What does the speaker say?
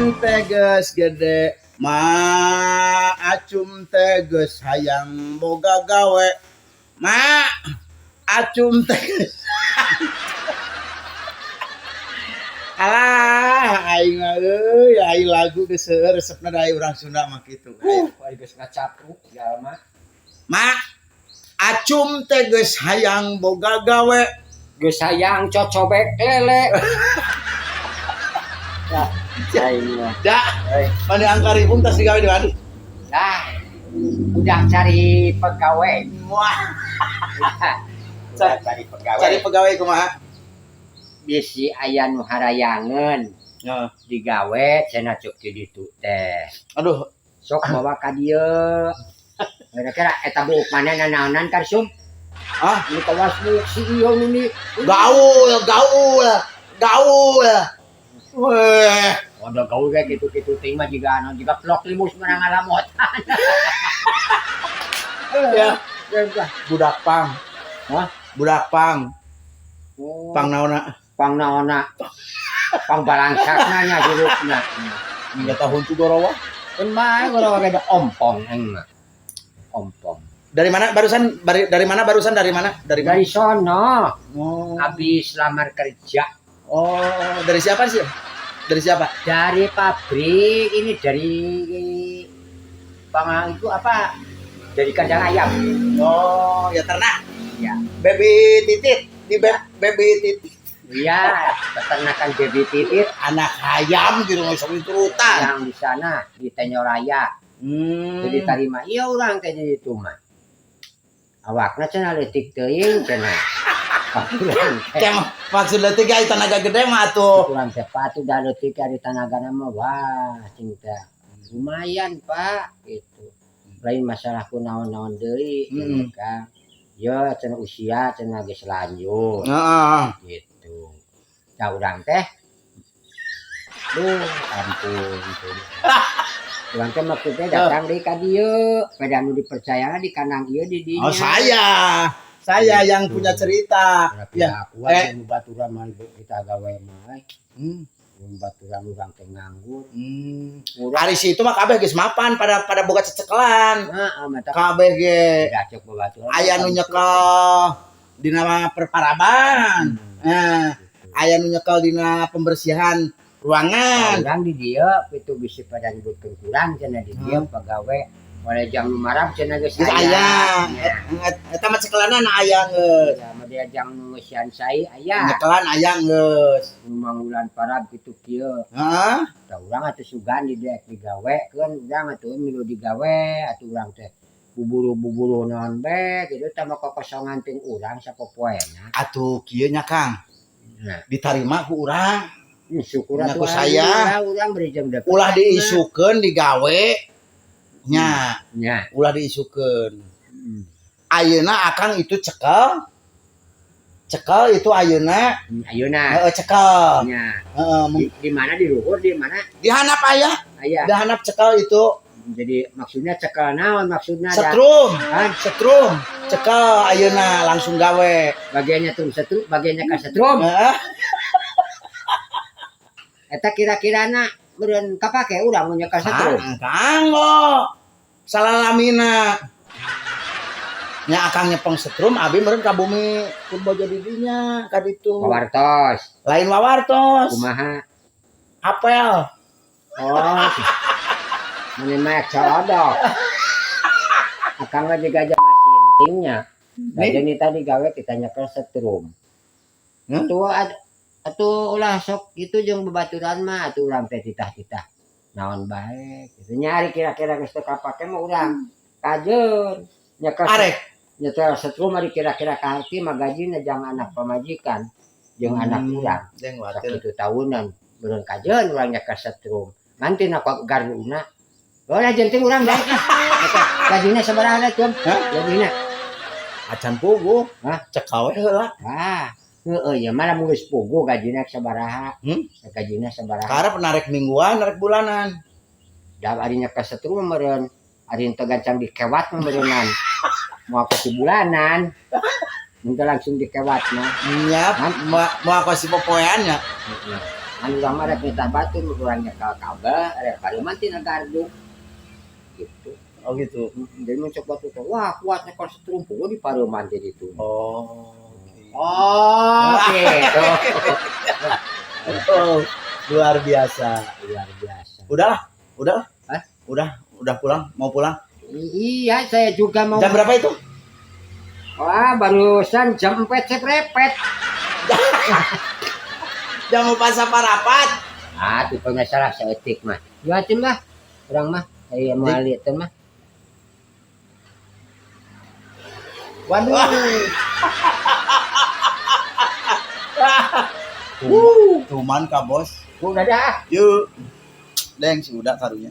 Urang teh geus gede, Ma, Acum teh geus hayang boga gawe. Ma, Acum teh geus. Alah, aing mah euy, aing lagu geus seueur resepna da urang Sunda mah kitu. Aing geus ngacapruk jalma. Ma, Acum teh geus hayang boga gawe. Geus hayang cocobek lele. Ya, aing mah. Da, mana angka ribung tas digawe di mana? Dah, udah cari pegawai. Wah, Udah cari pegawai. Cari pegawai kumaha? Bisi aya nu harayangeun digawe cenah cuk di ditu teh. Aduh, Sok bawa ka dieu. Kira-kira eta buuk mana nanaonan, Karsum? Ah, Nu kawas buuk si ieu ini. Gaul, gaul, gaul. Weh, Udah gaul kayak gitu-gitu ting mah jiga anu jiga plok limus menang ngalamotan. Ya, budak pang. Hah? Budak pang. Oh, Pang naonna? Pang naonna? Pang balangsakna nya hirupna. Hingga tahun tu gorowa. Kan bae gorowa ge da ompong aing mah. Ompong. Dari mana barusan? Dari mana barusan? Dari mana? Dari mana? Dari sono Oh. habis lamar kerja. Oh, dari siapa sih? Dari siapa? Dari pabrik ini, dari pang itu apa? Dari kandang ayam. Oh, ya ternak. Ya. Baby titit di baby titit. Iya, peternakan baby titit. Anak ayam gitu nggak usah turutan. Yang di sana di Tenyoraya. Jadi tarima iya urang teh jadi itu mah. Awakna cenah leutik teuing cenah. Urang teh. Kayak maksud leutik aya tenaga gede mah atuh. Kurang sepatu dah leutik ari tanagana mah, wah cinta. Lumayan, Pak, gitu. Lain masalah ku naon-naon deui gitu kan. Ya cenah usia cenah geus lanjut gitu. Nah, urang teh, duh ampun tuh. Urang teh maksudnya datang deui ka dieu, pada nu dipercaya di kandang ieu di dinya. Oh, saya. Saya yang punya cerita. Ya, Ya. aku Eh. eh. Baturan mah kita gawe mah. Baturan urang teh nganggur. Urang Ari situ mah kabeh geus mapan, pada pada boga cecekelan. Heeh, mata Kabeh ge cek babaturan. Aya nu nyekel dina perparaban. Nah, aya nu nyekel dina pembersihan ruangan. Urang di dieu itu bisa pada nyebutkeun kurang cenah di dieu pagawe oleh jang nu marab cenah geus Geus aya. Nya. Eta mah cekelanana aya geus. Ya, mah dia jang nu ngeusian sai aya. Nyekelan aya geus. Nu manggulan parab kitu kieu. Heeh. Tah, urang atuh sugan di dieu digawe keun urang atuh milu digawe atuh urang teh buburu-buburu naon be kitu tah mah kokosongan ting urang sapopoena. Atuh kieu nya, Kang. Nah, Ditarima ku urang. Syukur Nya atuh ku saya. Alhamdulillah urang beri jam deket. Ulah diisukeun digawe. Nya, Nya. Ulah diisukeun. Ayeuna Akang itu cekel. Cekel itu ayeuna. Ayeuna. Heeh, cekel. Nya. Heeh, Di mana di luhur di mana? Di handap aya, Aya. di handap cekel itu. Jadi maksudnya cekel naon maksudnya da? Setrum, Kan setrum, cekel ayeuna langsung gawe. Bagiannya tuh setrum, bagiannya ka setrum. Heeh. Eta kira-kirana meureun kapake urang mun nyekel setrum. Kang, kanggo. Salalamina. Nya Akang nyepeng setrum, abi meureun ka bumi Purbojo di dinya ka ditu. Wawartos. Lain wawartos. Kumaha? Apel. Oh. Mun mah colodok. Akang mah jiga masintingnya. Nih. Jadi tadi gawe kita nyekel setrum. Hmm? Atuh atuh ulah sok itu jeung babaturan mah atuh urang teh titah-titah naon bae gitu nyari kira-kira geus teu kapake mah urang kajeun nyekel Arek. Nyekel setrum ari kira-kira kaharti mah gajina jang anak pamajikan jeung anak urang Jeung watir. sakitu tahunan beureun kajeun urang nyekel setrum nganti na garduna. Boleh jenting urang daek ah. Eta gajina sabaraha tuh? Hah? Gajina. Acan puguh. Hah? Cek we heula. Ah, heeh ya malah mun geus puguh gajina sabaraha? Hmm? Gajina sabaraha? Karep narek mingguan, narek bulanan. Da ari nyekel setrum mah meureun ari teu gancang dikewat mah meureunan. Moal ke bulanan. Mun teu langsung dikewat mah. Nya, moal moal kasih popoean nya. Heeh. Ngan urang mah rek nitah batur urang nyekel kabel, rek pareuman tina gardu. Gitu. Oh gitu. Jadi mun cek batur teh, wah kuat nyekel setrum puguh di pareuman teh ditu. Oh. Oh, gitu. Oh, luar biasa. Luar biasa. Udahlah, udahlah. Hah? Udah pulang, mau pulang. Iya, saya juga mau. Jam berapa itu? Wah, barusan jam 4 seprepet. Jam 4 saparapat. Ah, tipe masalah saeutik mah. Juatin lah. Urang mah, saya mau lihat mah. Waduh. Cuman ka bos. Udah dah. Yuk. Deng si udah karunya.